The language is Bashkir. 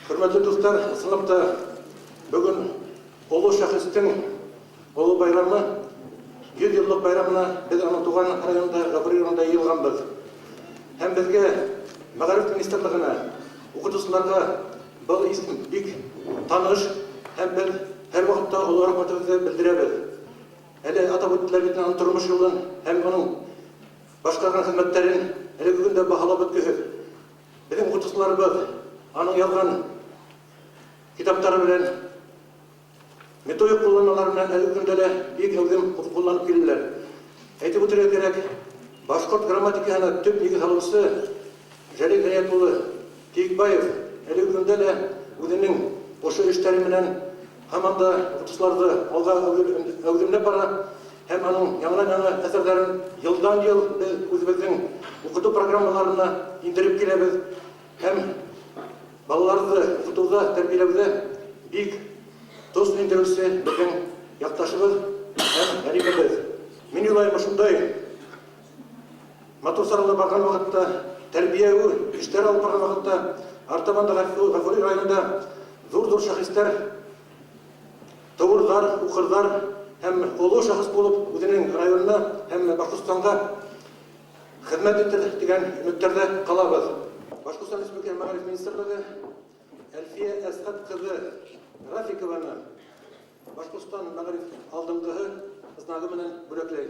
Хөрмәтле дуҫтар, ысынлап та бөгөн оло шәхестең оло байрамы, 100 йыллыҡ байрамына беҙ аның туған районында, Ғафури районында йыйылғанбыҙ. Һәм беҙгә, Мәғариф министрлығына, уҡытыусыларға был исем бик таныш һәм беҙ һәр ваҡытта оло рәхмәтебеҙҙе белдерәбеҙ. Әле атап үттеләр бит аның тормош юлын һәм уның башҡарған хеҙмәттәрен әлеге көндә баһалап бөткөһөҙ. Беҙҙең уҡытыусыларыбыҙ аның яҙған китаптары белән, методик ҡулланмалары белән әлеге көндә лә бик әүҙем ҡулланып киләләр. Әйтеп үтергә кәрәк, башҡорт грамматикаһына төп нигеҙ һалыусы Жәлил Ғиниәт улы Киекбаев әлеге көндә лә үҙенең ошо эштәре менән һаман да укытучыларҙы алға әүҙемләп бара һәм аның яңынан-яңы әҫәрҙәрен йылдан-ел беҙ үҙебеҙҙең уҡытыу программаларына индереп киләбеҙ һәм балаларҙы уҡытыуҙа, тәрбиәләүҙә бик тоз индереүсе беҙҙең яҡташыбыҙ һәм галимебеҙ. Мин уйлайым, ошондай Матур саралар барган вакытта, тәрбияви эшләр алып барган вакытта, артабан да Гафури районында зур-зур шәхесләр тыуырдар, укырдар һәм олы шәхес булып үзенең районына һәм Башкортстанга хезмәт итер дигән өметтәрдә калабыз. Башкортстан Республикасы Мәгариф министрлыгы Әлфия Әсхәт кызы Рафикованы Башкортстан мәгариф алдынгыһы знагы менән бүләкләй.